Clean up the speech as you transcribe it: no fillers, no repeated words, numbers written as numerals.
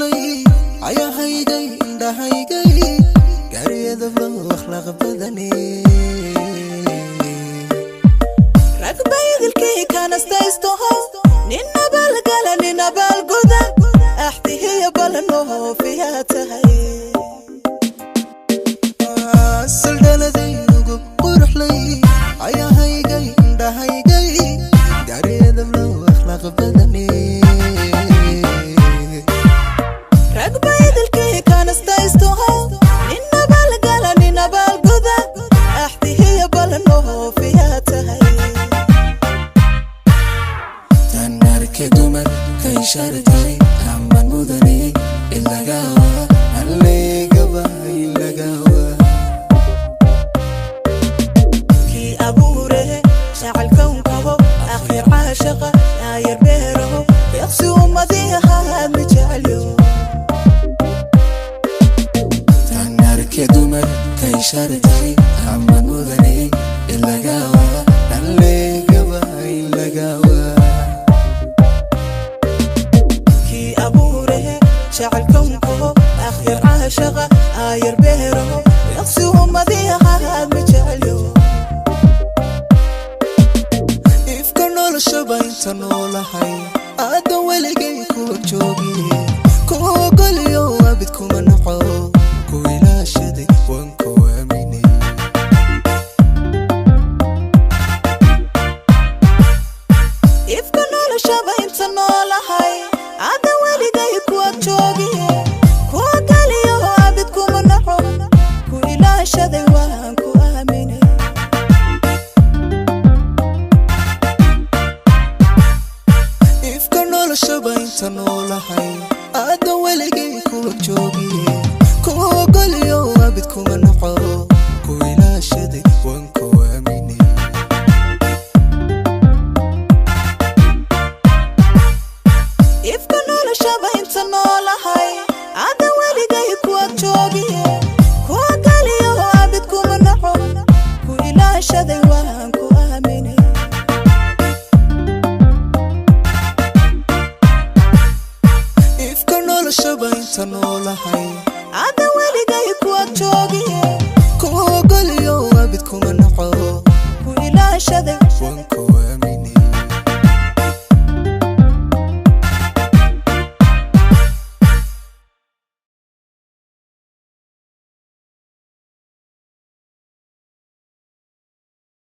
Quruxlay ayahaygay indhahaygay gaariyadablo akhlaaq badani. Ragbaydilkii kanastaystoho nin abaalgala nin abaalguda axdihiyo balanoofiyaa tahay. Saldhaladay nugub quruxlay ayahaygay indhahaygay gaariyadablo akhlaaq badani. Ragbaydilkii kanastaystoho nin abaalgala nin abaalguda axdihiyo balanoofiyaa tahay. Tan arke dumar kay shartay aman mudane ilagawa allegaba ilagawa. Kii abuure jacelkownkabo akhir caashaqa aayar beeraho deeqsi ummadiyahaad ma jecelyo. Tan arke dumar kay shartay aman mudane ilagawa allegaba ilagawa. Kii abuure jacelkownkabo akhir caashaqa aayar beeraho deeqsi ummadiyahaad ma jecelyo. Ifka noloshaba inta noolahay aadan weligay kuwa joogi ku ogoliyo abid kuma naco ku ilaashaday waan ku aaminay. Ifka noloshaba inta noolahay aadan weligay kuwa joogiye kuwa kaliyo abid kuma naco ku ilaashaday waan ku aaminay. Ifka noloshaba inta noolahay aadan weligay kuwa joogiye ku ogoliyo abid kuma naco ku ilaashaday waan ku aaminay. Ifka noloshaba inta noolahay aadan weligay kuwa joogiye kuwa kaliyo abid kuma naco ku ilaashaday waan ku aaminay. Ifka noloshaba inta noolahay aadan weligay kuwa joogiye.